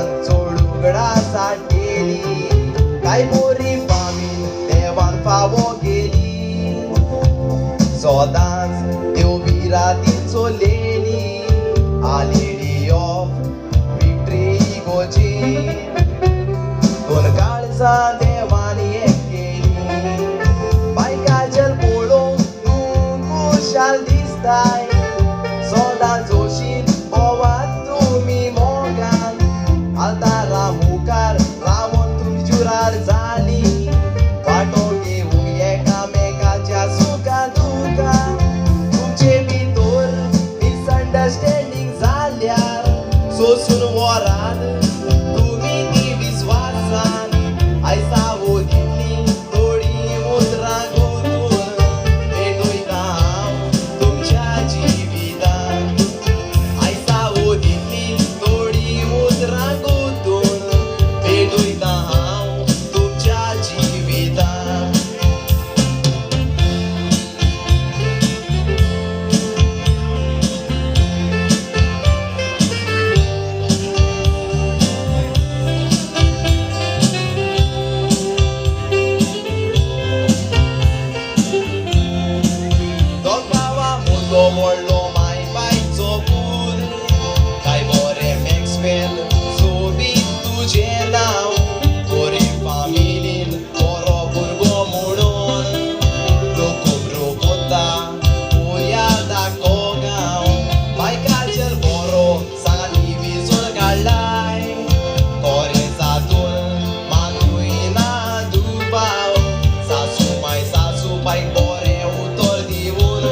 जिवितान चड उगडास हाडटेली काय बरी फामील देवान फावो केली सदांच देव बिरातीन चोलेली आ लेडी ऑफ विक्ट्री गोजी दोन काळजां देवान एक केली बाय काजल पळोवंक तूं खुशाल दिसताय सदां जोशीन भोवात तुमी मोगान आल्तारा मुखार रावोन तुमी जुरार जाली वांटो घेवंक एकामेकाच्या सुखा दुखान तुमचे भितर मिसअंडरस्टँडींग जाल्यार सोसून वरात तुमी ती विस्वासान आयसावो दितली थोडीं उतरां गुंतून पेटयता हांव तुमच्या जिवितान आयसावो दितली थोडीं उतरां गुंतून पेटयता हांव तुमच्या जिवितान. दोग भावा मदलो व्हडलो माय बायचो पूत काय बरें मॅक्सवेल सोबीत तुजें नांव बरे फामिलीन बरो भुरगो म्हणून लोक खबरो कोत्ता पोया धाकटो गांव बाय काजल बरो सांगाती विजून काडलाय कोरेजातून मातूय ना दुबाव सासू माय सासू बायक बरें उतर दिवन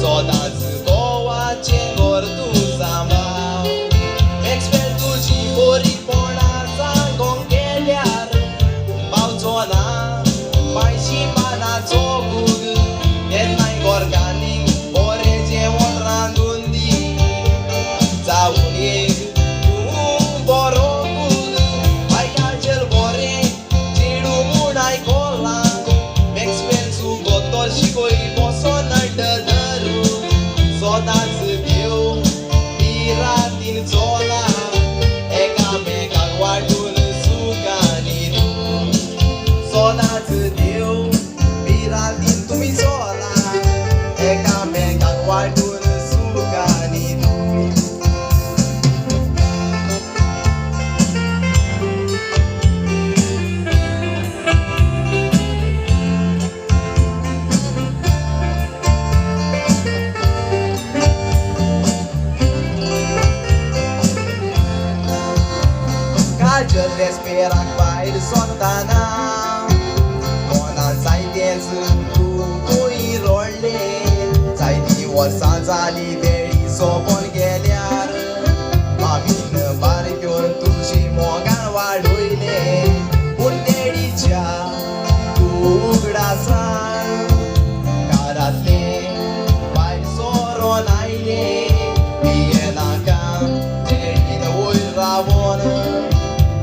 सदांच गोवाचें घर तूं सांबाळ मॅक्सवेल तुजी बरीपणां सांगोंक गेल्यार पावचो ना पांयशी पानाचो बूक केन्नाय घरकान्नीक बरें जेवण रांदून दी जावन एक तूं बरो पूत बाय काजल बरें चेडूं म्हूण आयकलां मॅक्सवेल सुगोतो शिकोय बसोन नड्ड धरून सदांच देव बिरातीन चोला एकामेकाक वांटून सूख आनी दूख सदांच देव बिरातीन तुमी चोला एकामेकाक वांटून सूख आनी दूख. काजल रेस्पेराक बायल सोदताना मनान जायतेंच तूं रडलें जायतीं वर्सां जालीं देडी सोंपोन गेल्यार मामीन बारक्योन तुजी मोगान वाडयलें पूण देडीच्या तूं उगडासान कारांतलें भायर सरोन आयलें भियेनाका देडीन वयर रावोन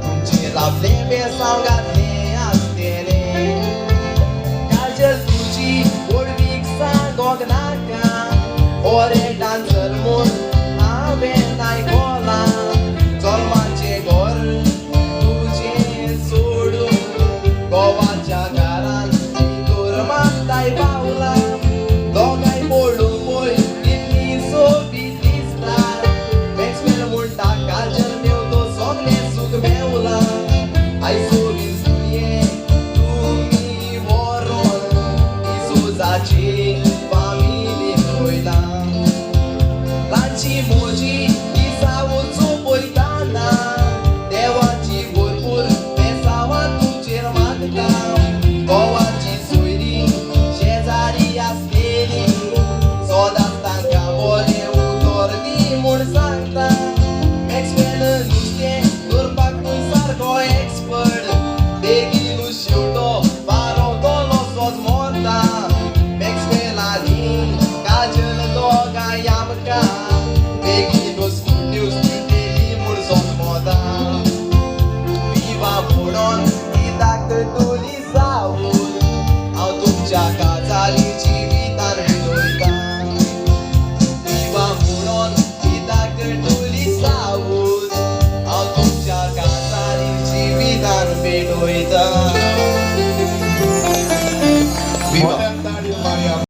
तुमचें रावलें बेसांव घातलें आसतेलें काजल तुजी व्हडवीक सांगोंक नाका बरें डांसर म्हूण हांवें आयकलां चोलमाचें घर तुजें सोडून गोवाच्या घरान भितर मारताय पावलां दोगांय पळोवन पळय कितली सोबीत दिसता मॅक्सवेल म्हणटा काजल मेवतो सगळें सूख मेवलां आयज सोबीत तुयें तुमी व्हरोन डिसोजाची फामिलीन वयलां ल्हानशी म्हजी दिसावचो पळयताना देवाची भरपूर बेसांवां तुमचेर मागता गोवाची सोयरी शेजारी आसलेली सदांच तांकां बरें उतर दी म्हूण सांगता मॅक्सवेल नुस्तें धरपाक तूं सारको एक्सपर्ट बेगीनूच शेवटो पारवतलो सोज मरता मॅक्सवेल आनी काजल दोगांय आमकां बेगीनूच गुड न्यूज दितली म्हूण समजता विवा म्हणून कित्याक तुली जावन हांव तुमच्या काजारी जिवितान उलयतां विवा म्हणून कित्याक तुली भेटोयता.